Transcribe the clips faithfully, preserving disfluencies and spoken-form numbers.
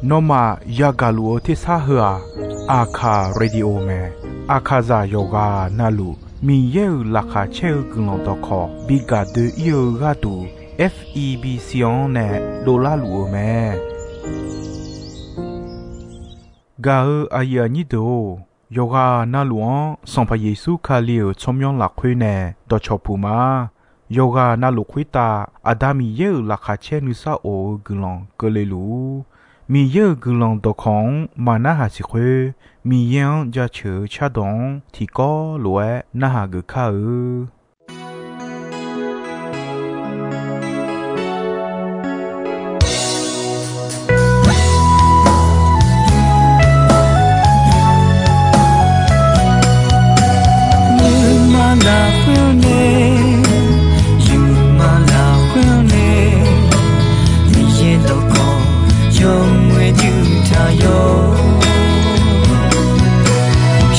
Nawmaf yagaq luf-eu tersar heu-aq, Aqkaq Radio mae. Aqkaqzaq yawqghaq navluf Miqyaer-euq laqkhaq caer-eu guiqlanq dawqkawq bi gaq doe-ir-eu gharduq, F E B C-anr nae dovlar luf-eu mae. Gaq-eu aqyuif aqnyir deuq-or, yawqghaq navluf-anr Sanqpaq Yeqsur Kali-euq tsawrmyanr lafkhoer nae dawqcawq puq ma. Yawqghaq navluf khoertav Aqda Miqyaer-euq laqkhaq caer nuisar of-eu guiqlanq keuvle luf-ur. Miqyaer-euq guiqlanq dawqkawq-anr maqnarhaq siq khoer, Miqyaer-anr jaceuq-eu cardawq-anr tiqkawv lof-aer narhaq geuf kar-eu. Nuima lafkhoer-anr nae, yawqma lafkhoer-anr nae, Miqyaer dawqkawq yawmuiq-aer juq taq yawr.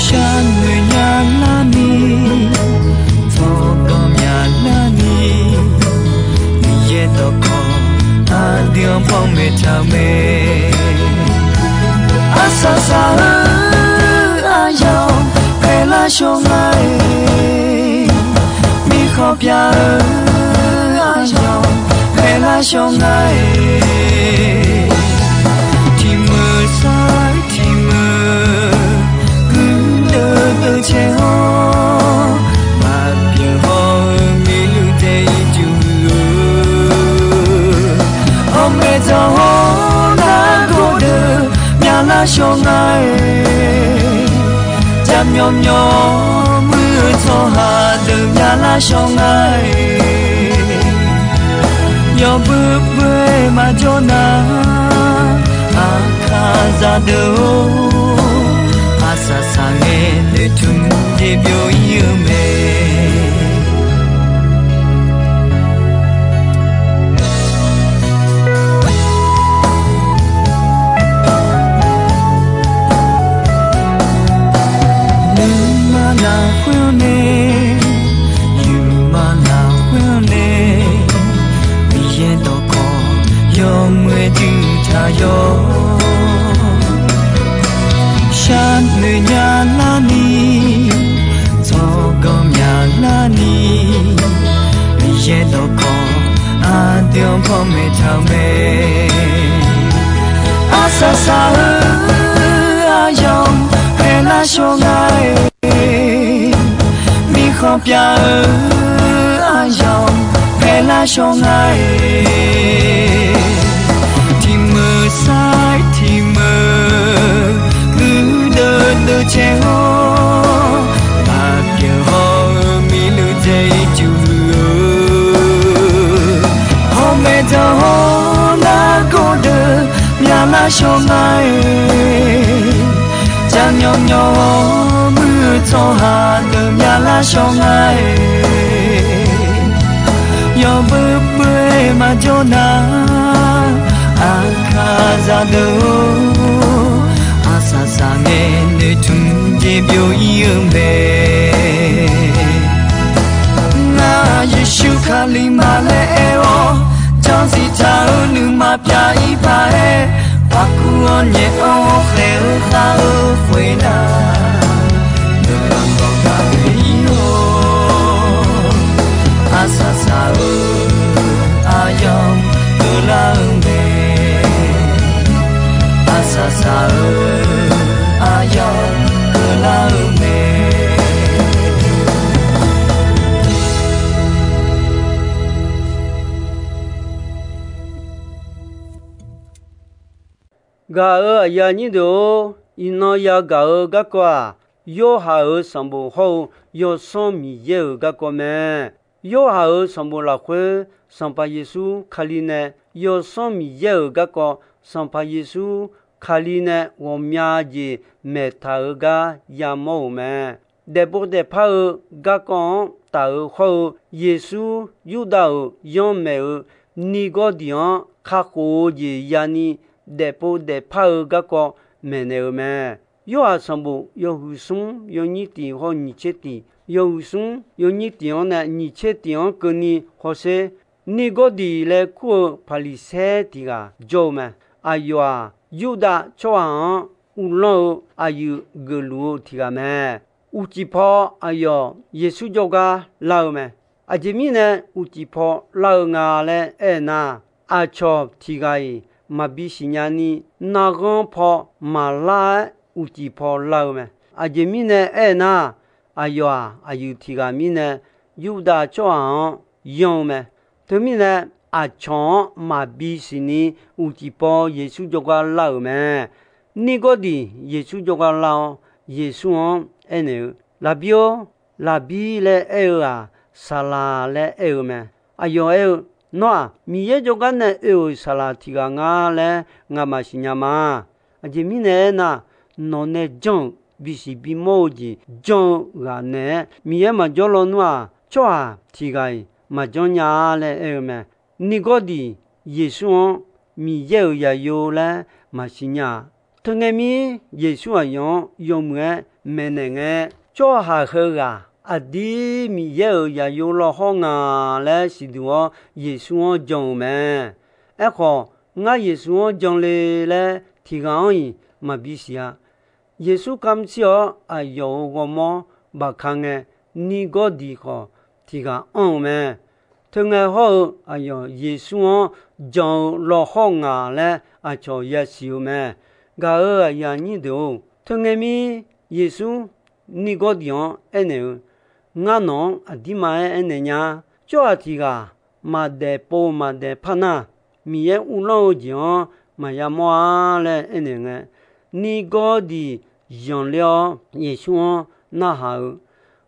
Sharnoeq nya larni, tsawrganq myaq larni, Miqyaer dawqkawq aqdui-anr panmaeq taq-eu mae. Arsaq saq-eu aryamq paeqlar shawr nga-iq, mirkhanq pyav-eu aryamq paeqlar shawr nga-iq, tiq meuq sar-iq tiq meuq guirdeuv deuv caer-awr, maqpyeuf haw-eu miqluiv dae-ir juq-eu, hawmaeq dzawq hawr nargawr deuq myavlar shawr nga-iq, jaqmyawf myawf muir-eu tsawrhaq deuq myavlar shawr nga-iq, yawbui bui maqjawr nar, Aqkaqzaq deuq-or, arsaq saq ngae noeqtmq jeq byov-ir-eu mae. Nuima lafkhoer-anr nae, yawqma lafkhoer-anr nae, Miqyaer dawqkawq yawmuiq-aer juq taq yawr. Sharnoeq nya larni, tsawrganq myaq larni, Miqyaer dawqkawq aqdui-anr panmaeq taq-eu mae. Arsaq saq-eu aryamq paeqlar shawr nga-iq, mirkhanq pyav-eu aryamq paeqlar shawr nga-iq, tiq meuq sar-iq tiq meuq guirdeuv deuv caer-awr, maqpyeuf haw-eu miqluiv dzae-ir juq-eu, hawmaeq dzawq hawr nargawr deuq myavlar shawr nga-iq, jaqmyawf myawf-awr muir-eu tsawrhaq deuq myavlar shawr nga-iq, yawbui bui maqjawr nar, Aqkaqzaq deuq-or, arsaq saq ngae noeqtmq jeq byov-ir-eu mae. Ngar Yeqsur Kali ma laer aer-awr, janrziq taq-eu nuima pyav-ir paq-aer, parkur-anr nyaef-awr khaeq-eu khav-eu khoernar, dawqdaq dawqdaq daef-ir-awr, arsaq saq-eu aryamq keuvlar-eu mae. Arsaq saq-eu aryamq keuvlar-eu mae. Gaq-euq aqyuif aqnyir deuq-or, iqnan yagaq-eu garkawv-aq, Yorhaq-euq sanqbof hawr-eu Yawsanr Miqyaer-euq garkawv mae. Yorhaq-euq sanqbof lafkhoer, Sanqpaq Yeqsur Kali nae Yawsanr Miqyaer-euq garkawv, Sanqpaq Yeqsur Kali nae ghawqmya jeq maeqtaq-eu gar yamawr-euq mae. Daefpov daefpar-eu garkawv-anr taf-eu hawr-eu, Yeqsur Yurdav-euq yanrmaeq-euq Niqgawrdiq-anr kakhof-eu jeq yani daefpov daefpar-eu garkawv maeqnaeq-eu mae. Yorhaq sanqbof yawhuiq smr yawnyir tiq hawr nyiq tser tiq, yawhuiq smr yawnyir tiq-anr nae nyiq tser tiq-anr keuvni hawsher. Nirgawrdiq laer kur-eu Paqliqsaer tiq ghaq jawr-eu mae. Aqyawf-aq, Yurdav tsawrhaq-anr uvlanr-eu aqyuif geufluf-eu tiq ghaq mae. Uqcif paw aqyawf Yeqsur jawrgar lar-eu mae. Aqjeq mirnae uqcif paw lar-eu nga laer aer-eu nar, aqcawq tiq ghaq-iq maqbi siqnya ni, narghanr paw maqlar-aer uqcif paw lar-eu mae. Aqjeq mirnae aer-eu nar, aqyawf-aq, aqyuif tiq ghaq mirnae Yurdav tsawrhaq-anr yanr-eu mae. Teumirnae, aqcawq-anr maqbi siqni uqcif paw Yeqsur jawrgar lar-euq mae. Nirgawrdiq Yeqsur jawrgar lar-awr, Yeqsur-anr aernaeq-eu, Laqbir-or, Laqbir laer aer-eu-aq, Saqlaq laer aer-eu mae. Aqyawf aer-eu, Nawr-aq, Miqyaer jawrgar nae oe-euq saqlaq tiq ghaq ngar laer ngamaf siqnya ma. Aqjeq mirnae aernar, nawq nae janr-euq bisiq bimawr-eu jeq janr-eu ghaq naeq-aer Miqyaer maqjawr lawnmr-aq, tsawrhaq tiq ghaq-iq maqjanr nya-a laer aer-eu mae. Nirgawrdiq Yeqsur-anr Miqyaer-euq zaqyo laer maqsiq nya-a. Teungae mir, Yeqsur aqyawf-anr yawmuiq-aer maeqnaeq ngae, tsawrhaq heughaq aqdir Miqyaer-euq zaqyo lawhawr nga laer siqduq-awr, Yeqsur-anr jan-eu mae. Aerkhawf, ngar Yeqsur-anr jan le laer tiq ghaq-anr-iq maqbi siq-a. Yeqsur kamq shir-awr, aqyawf-euq ghawrmawr bafka ngae, Nirgawrdiq khawf tiq ghaq anr-eu mae. Teungae hawr-eu, aqyawf Yeqsur-anr jan-eu lawhawr ngaq laer aqcawq yasiq-eu mae. Gaq-euq aqyuif aqnyir deuq-or, teungae mir, Yeqsur Nirgawrdiq-anr aernaeq-eu, Ngar nawq-anr aqdirma-aer aernaeq nya. Tsawrhaq tiq ghaq maqdaef pov maqdaef par nar, Miqyaer uvlanr-eu jeq-anr maqya mawr-a laer aernaeq ngae, Nirgawrdiq zanqler-awr Yeqsur-anr narhaq-eu,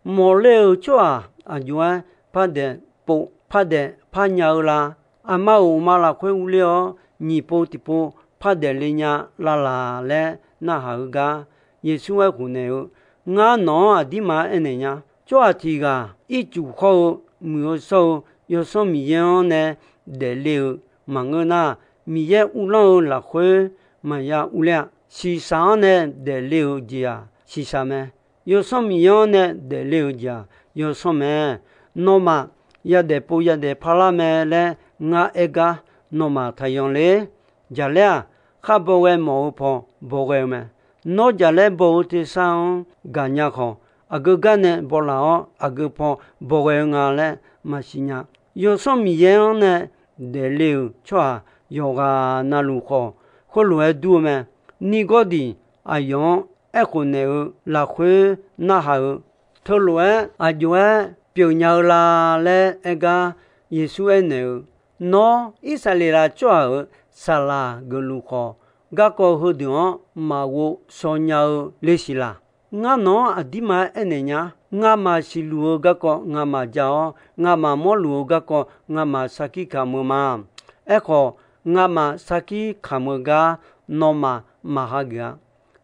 Mawqler-eu tsawrhaq aqjox-aer par daef pov par daef par nya-eu la? Aqma-euq uqma lafkhoer urler-awr, nyiq pov tiqpov par daefle nya lavlaq laer narhaq-eu gar, Yeqsur aerkhof naeq-eu, Ngar nawq-anr aqdirma aernaeq nya. Tsawrhaq tiq ghaq ircuf khawr-eu, muiq-eu shawr-eu Yawsanr Miqyaer-anr nae daefle-euq maqngeur nar, Miqyaer uvlanr-eu lafkhoer maqya urler-a. Shiqshaq-anr nae daefle-euq jeq-aq, shiqshaq mae. Yawsanr Miqyaer-anr nae daefle-euq jeq-aq, yawsanr mae. Nawmaf yadaef pov yadaef par lar mae laer ngar aer gar, nawmaf taqyan ler. Jaqlaer-aq, khar bawghae mawf-eu paw bawghae-eu mae. Nawr jaqlaer baw-eu tersar-anr gaqnya khawf, aqgeu gar nae bawlaf-awr aqgeu paw bawghae-eu nga laer maqsiq nya. Yawsanr Miqyaer-anr nae daefle-euq tsawrhaq yawqghaq navluf khawf, khoerlof-aer dur-eu mae. Nirgawrdiq aqyawf-anr aerkhof naeq-eu lafkhoer narhaq-eu, Teulof-aer aqjox-aer pyeuf nya-eu la? Laer aer gar, Yeqsur aernaeq-eu, Nawr Irsaqleqlav tsawrhaq-euq saqlaq geufluf khawf, garkawv heudeuq-anr maqghov shaw nya-eu le siq laq? Ngar nawq-anr aqdirma-aer aernaeq nya. Ngamaf siqluf-eu garkawv ngamaf ja-awr, ngamaf mawrluf-eu garkawv ngamaf sarkir kamq-eu ma. Aerkhawf, ngamaf sarkir kamq-eu gar nawmaf maqhageuf-a.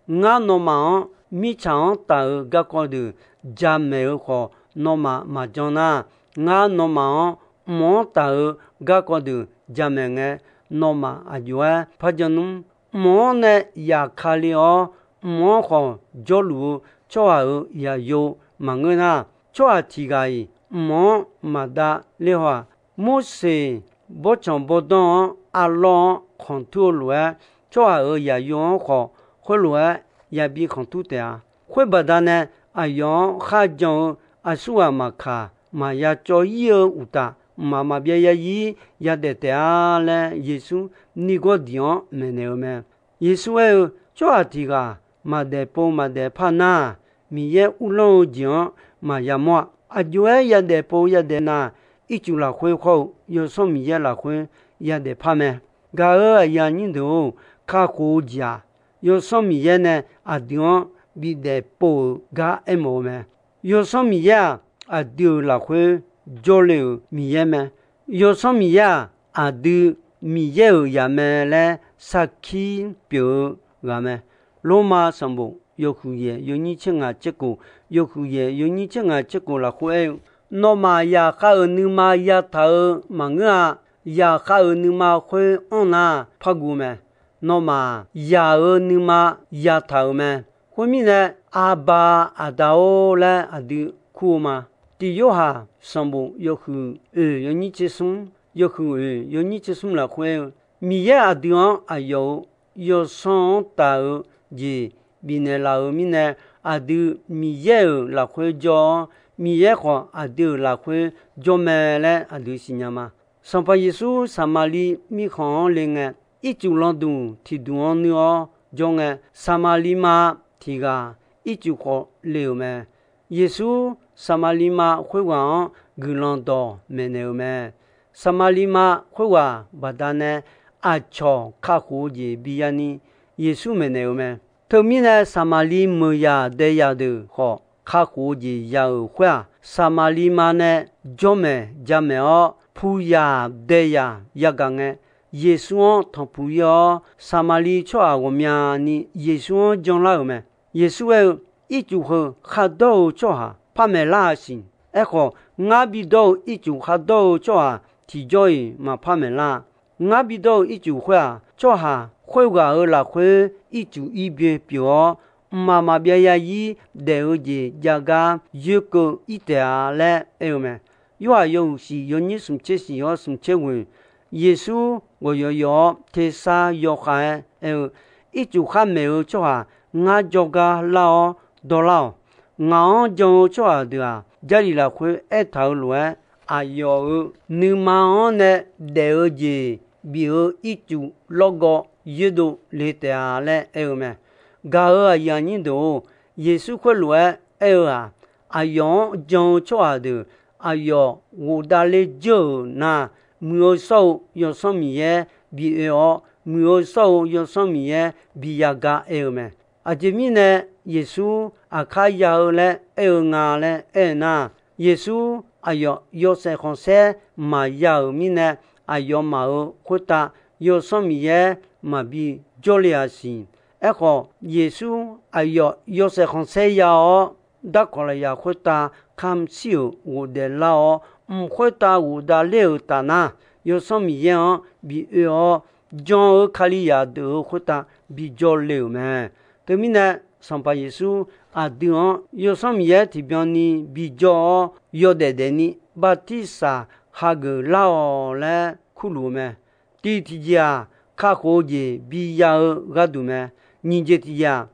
Ngar nawmaf-anr mirtsaq-anr taf-eu garkawv deuq jamaeq-eu khawf, nawmaf maqjan nar, ngar nawmaf-anr mq-anr taf-eu garkawv deuq jamaeq ngae, nawmaf aqjox-aer par jan nmr. Mq-anr nae yaqkale-awr, mq-anr khawf jawrluf-eu tsawrhaq-euq zaqyo maqngeur nar, tsawrhaq tiq ghaq-iq mq-anr maqdav ler haw-aq. Morseq bawrtsanq bawrdanr-anr arlawr-anr khanqtur-eu lof-aer, tsawrhaq-euq zaqyo-anr khawf khoerlof-aer yabi khanqtur taef-a. Khoer baqdanae, aqyawf-anr kharjan-eu aqsurghaq maqkaq, maqya cawv-ir-eu uqtaf, mqmaq maqbyav yarzir yadaef taef-a laer, Yeqsur Nirgawrdiq-anr maeqnaeq-eu mae. Yeqsur aer-eu, Tsawrhaq tiq ghaq maqdaef pov maqdaef par nar, Miqyaer uvlanr-eu jeq-anr maqya mawr-a. Aqjox-aer yadaef pov yadaef nar, ircuf lafkhoer khawr-eu Yawsanr Miqyaer lafkhoer yadaef par mae. Gaq-euq aqyuif aqnyir deuq-or, kakhof-eu jeq-aq, Yawsanr Miqyaer nae aqdui-anr bidaef pov-euq gar aermawf-eu mae. Yawsanr Miqyaer-aq, aqdui-euq lafkhoer jawrle-euq Miqyaer mae. Yawsanr Miqyaer-aq, aqdui Miqyaer-euq zaq mae laer sarkir pyeuf-eu ghaq mae. Lormav sanqbof yawhuiq yaeq yawnyir tser ngaq tser kof, yawhuiq yaeq yawnyir tser ngaq tser kof lafkhoer aer-eu, Nawmaf zaqkhav-euq nuima yataq-eu maqngeur-a. Zaqkhav-euq nuima khoer anr nar par guv mae. Nawmaf zaq-euq nuima yataq-euq mae. Khoermirnae, Aqba, Aqda-or laer aqdui kur-eu ma. Tiq Yorhaq sanqbof yawhuiq oeq yawnyir tser smr, yawhuiq oeq yawnyir tser smr lafkhoer-eu, Miqyaer aqdui-anr aqyawf-euq yawsanr-anr taf-eu jeq bifnaeq laf-euq mirnae, aqdui Miqyaer-euq lafkhoer jawr-awr, Miqyaer khawf aqdui-euq lafkhoer jawr mae laer aqdui siqnya ma. Sanqpaq Yeqsur Saqmaqliv mirkhanq-anr le ngae, ircuf landuq tiqduq-anr nuir-awr jawr ngae, Saqmaqliv ma tiq ghaq ircuf khawf le-euq mae. Yeqsur Saqmaqliv ma khoerghaq-anr guiqlanq dawq maeqnaeq-euq mae. Saqmaqliv ma khoerghaq baqdanae aqcawq kakhof-eu jeq bi yani Yeqsur maeqnaeq-euq mae. Teumirnae, Saqmaqliv meuq yaq dae yaq deuq khawf kakhof-eu jeq ya-euq khoer-aq, Saqmaqliv ma nae jawr maeq ja maeq-awr, pu yaq dae yaq yagaq ngae, Yeqsur-anr tanqpuq ir-awr, Saqmaqliv tsawrhaq ghawqmyani Yeqsur-anr janlar-euq mae. Yeqsur aer-eu, Ircuf heu khardawr-eu tsawrhaq par maeqlar-a siq. Aerkhawf, ngar bidawr-eu ircuf khardawr-eu tsawrhaq tiqjawr-iq maqpar maeqlar-a. Ngar bidawr-eu ircuf khoer-aq, tsawrhaq khoerghaq-euq lafkhoer ircuf ir byoe pyeuf-awr, mqmaq maqbyav yarzir daef-eu jeq jav gar yoerkeuv ir taef-a laer aer-eu mae. Yorhaq yawhuiq shif yawnyir smq tser shif-awr smq tser ghoeq, Yeqsur ghawqyawf yawf-awr tersar yawkhav-aer aer-eu, Ircuf khar maeq-eu tsawrhaq ngar jawrgar lar-awr dawrlar-awq. Ngaq-anr jan-eu tsawrhaq deuq-aq, Jarlif lafkhoer aertaq-eu lof-aer, aqyawf-euq nuima-anr nae daef-eu jeq bif-eu ircuf lawrgawv yoerdov le taef-a laer aer-eu mae. Gaq-euq aqyuif aqnyir deuq-or, Yeqsur khoerlof-aer aer-eu-aq, aqyawf-anr jan-eu tsawrhaq deuq aqyawf ghofdav ler dzeur-euq nar, Muiq-eu shawr-eu Yawsanr Miqyaer bi oe-awr, Muiq-eu shawr-eu Yawsanr Miqyaer bi yaga aer-eu mae. Aqjeq mirnae Yeqsur aqkar ya-eu laer aer-eu nga laer aer-eu nar, Yeqsur aqyawf yawshaef khanqsaer maqya-euq mirnae, aqyawfmaf-euq khoertav Yawsanr Miqyaer maqbi jawrle-a siq. Aerkhawf, Yeqsur aqyawf yawshaef khanqsaer ya-awr, darkawq lafyaq khoertav kamq shir-euq ghofdaef lar-awr, mq khoertav ghofdav ler-euq taf nar, Yawsanr Miqyaer-anr bi oe-awr, jan-eu Kalizaq deuq-euq khoertav bi jawrle-euq mae. Teumirnae, Sanqpaq Yeqsur aqdui-anr Yawsanr Miqyaer tiqbyan ni bi jawr-awr, yawdaef daefni bartirsaq hageuf lar-awq laer kurluf-eu mae. Tiq tiqjeq-aq, kakhof-eu jeq biya-eu gharduq mae. Nyiq jeq tiqjeq-aq,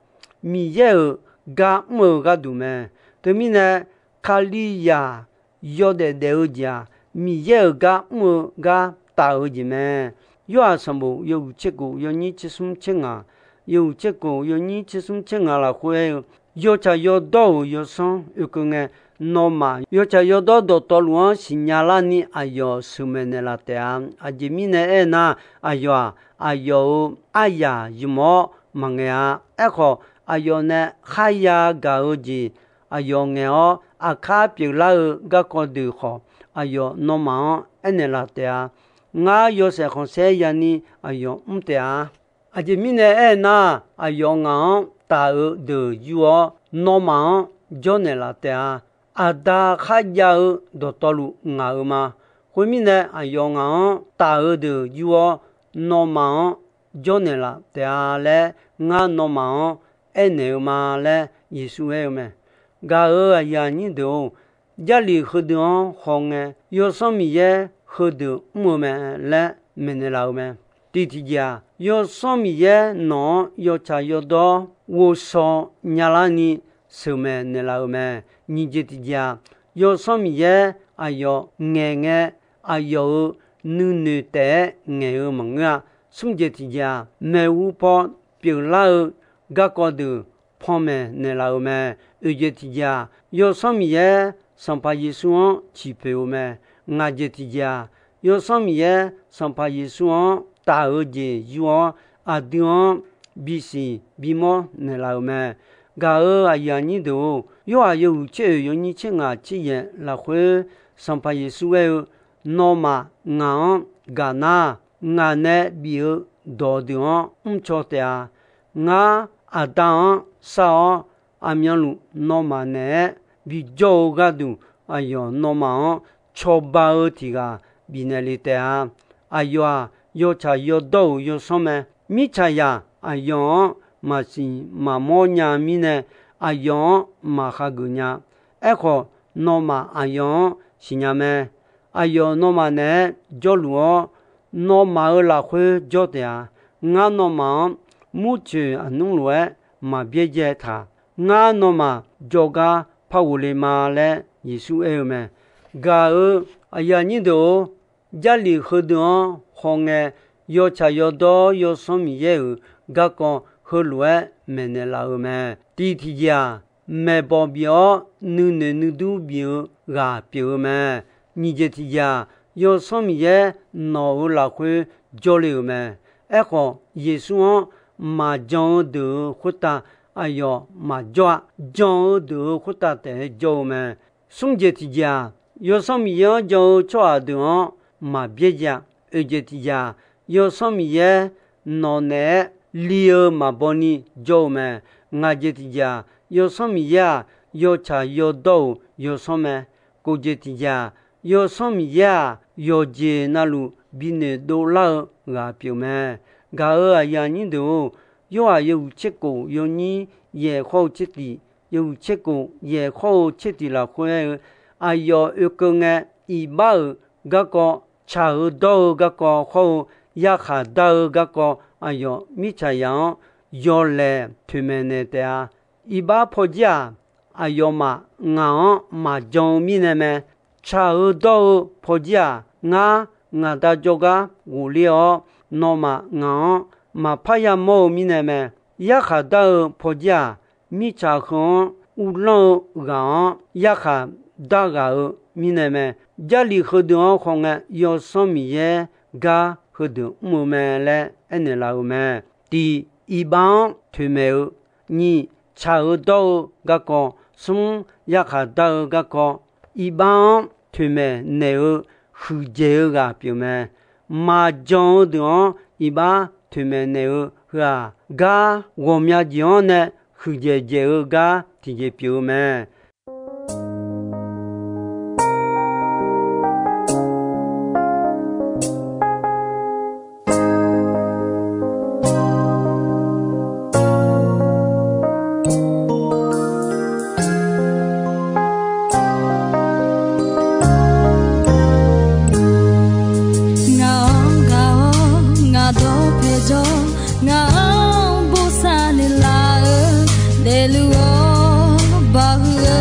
Miqyaer-euq gar mr-eu gharduq mae. Teumirnae, Kalizaq yawdaef daef-eu jeq-aq, Miqyaer-euq gar mr-eu gar taf-eu jeq mae. Yorhaq sanqbof yawhuiq tser kof yawnyir tser smr tser ngaq, yawhuiq tser kof yawnyir tser smr tser ngaq lafkhoer aer-eu, yawtsaq yawdawr-euq yawsanr oekeuv ngae, nawmaf yawtsaq yawdawr dawqtawvluf-anr siqnya larni aqyawf sheuqmaeq naeqlaf taef-a. Aqjeq mirnae aernar, aqyawf-aq, aqyawf-euq aryaq ymq-awr maqngaeq-a. Aerkhawf, aqyawf nae kharya gaq-eu jeq aqyawf ngaeq-awr, aqkar pyeuflar-eu garkawv deuq khawf, aqyawf nawmaf-anr aernaeq laf taef-a. Ngar yawshaef khanqsaer yani aqyawf mr taef-a. Aqjeq mirnae aernar, aqyawf ngaq-anr taf-eu deuq yur-awr, nawmaf-anr jawrnaeq laf taef-a. Aqda kharjav-eu dawqtawvluf ngaq-euq ma. Khoermirnae, aqyawf ngaq-anr taf-eu deuq yur-awr, nawmaf-anr jawrnaeq laf taef-a laer, ngar nawmaf-anr aernaeq-eu ma laer Yeqsur aer-eu mae. Gaq-euq aqyuif aqnyir deuq-or, Jarlif heudeuq-anr hawngae, Yawsanr Miqyaer heudeuq mr-eu mae laer maeqnaeq laf-eu mae. Tiq tiqjeq-aq, Yawsanr Miqyaer nawq-anr yawtsaq yawdawr ghovshaw nyalar ni sheuqmaeq naeqlaf-euq mae. Nyiq jeq tiqjeq-aq, Yawsanr Miqyaer aqyawf ngaeqngae, aqyawf-euq nuinoeq taef-aer ngaeq-eu maqngeur-a. Smr jeq tiqjeq-aq, maeqhu paw pyeuflar-eu garkawv deuq panmaeq naeqlaf-euq mae. Oeq jeq tiqjeq-aq, Yawsanr Miqyaer Sanqpaq Yeqsur-anr ciqpoeq-eu mae. Ngaq jeq tiqjeq-aq, Yawsanr Miqyaer Sanqpaq Yeqsur-anr taf-eu jeq yur-awr, aqdui-anr bisiq bimawr naeqlaf-euq mae. Gaq-euq aqyuif aqnyir deuq-or, Yorhaq yawhuiq tser oeq yawnyir tser ngaq tser yaeq lafkhoer Sanqpaq Yeqsur aer-eu, Nawmaf ngaq-anr gaq nar, ngaq nae bif-eu dawqdeuq-anr mrcaw taef-a. Ngar Aqda-anr shar-awr, aqmyanluf nawmaf naeq-aer bijawr-eu gharduq, aqyawf nawmaf-anr cawba-eu tiq ghaq bifnaeq le taef-a. Aqyawf-aq, yawtsaq yawdawr-euq yawsanr mae. Mirtsaqzaq aqyawf-anr maqsiq maqmawr nya mirnae, aqyawf-anr maqhageuf nya. Aerkhawf, nawmaf aqyawf-anr siqnya mae. Aqyawf nawmaf naeq-aer jawrluf-awr, nawmaf-euq lafkhoer jawr taef-a. Ngar nawmaf-anr murcoeq aqnmr lof-aer maq byaerdzae taq. Ngar nawmaf jawrgar par ghofle ma laer Yeqsur aer-eu mae. Gaq-euq aqyuif aqnyir deuq-or, Jarlif heudeuq-anr hawngae, yawtsaq yawdawr Yawsanr Miqyaer-euq garkawv heulof-aer maeqnaeq laf-euq mae. Tiq tiqjeq-aq, maeqbawq bif-awr nuinoeq nuidur bif-eu ghaq pyeuf-eu mae. Nyiq jeq tiqjeq-aq, Yawsanr Miqyaer nawq-euq lafkhoer jawrle-euq mae. Aerkhawf, Yeqsur-anr maqjan-eu deuq-euq khoertav aqyawf maqjawr-a. Jan-eu deuq-euq khoertav taef-aer jawr-eu mae. Smr jeq tiqjeq-aq, Yawsanr Miqyaer-anr jan-eu tsawrhaq deuq-anr maq byaerdzae-a. Oeq jeq tiqjeq-aq, Yawsanr Miqyaer nawq naeq-aer li-eu maqbaw ni jawr-eu mae. Ngaq jeq tiqjeq-aq, Yawsanr Miqyaer-aq, yawtsaq yawdawr-euq Yawsanr mae. Kof jeq tiqjeq-aq, Yawsanr Miqyaer-aq, yawqjeq navluf binoeq dovlar-eu ghaq pyeuf mae. Gaq-euq aqyuif aqnyir deuq-or, Yorhaq yawhuiq tser kof yawnyir yaeq hawr-eu tser tiq, yawhuiq tser kof yaeq hawr-eu tser tiq lafkhoer aer-eu, aqyawf oekeuv ngae, iqbax-euq garkawv, tsaq-eu dawr-eu garkawv hawr-eu, yarkhaq dar-eu garkawv, aqyawf mirtsaqzaq-anr yawlaeq toeqmaeq naeq taef-a. Iqbax pawjir-aq, aqyawfmaf ngaq-anr maqjan-eu mirnae mae. Tsaq-eu dawr-eu pawjir-aq, ngar ngaq Da jawrgar ghofler-awr, nawmaf ngaq-anr maqpar yamawr-eu mirnae mae. Yarkhaq dar-eu pawjir-aq, mirtsaq heu-anr uvlanr-eu ghaq-anr yarkhaq dar ghaq-eu mirnae mae. Jarlif heudeuq-anr hawngae, Yawsanr Miqyaer gar heudeuq mr-eu mae laer aernaeq laf-euq mae. Tiq, iqbax-anr toeqmaeq-eu. Nyiq, tsaq-eu dawr-eu garkawv. Smr, yarkhaq dar-eu garkawv. Iqbax-anr toeqmaeq naeq-eu huiqdzaeq-eu ghaq pyeuf mae. Maqjan-eu deuq-anr iqbax toeqmaeq naeq-eu heu-aq, gar ghawqmya jeq-anr nae huiqdzaeq dzaeq-eu gar tiqjeq pyeuf-eu mae. Ngaq-anr gaq-awr ngaq dawq paeq jawr, ngaq-anr bosav naeqlaf-eu, daefluf-awr baqhuiq-eu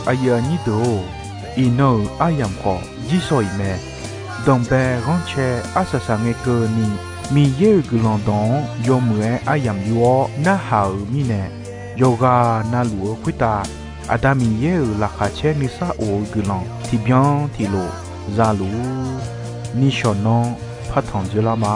Aqyuif aqnyir deuq-or, iqnan-euq aryamq khawf jirsawq iq mae. Danqbae ghanrcae arsaq saq ngae keuvni, Miqyaer-euq guiqlanq dawq-anr yawmuiq-aer aryamq yur-awr narhaq-euq mirnae, yawqghaq navluf-eu khoertav Aqda Miqyaer-euq laqkhaq caer nuisar of-eu guiqlanq tiqbyan tiqlof za luf-ur. Nishawq nanr partanq dzoerlar ma.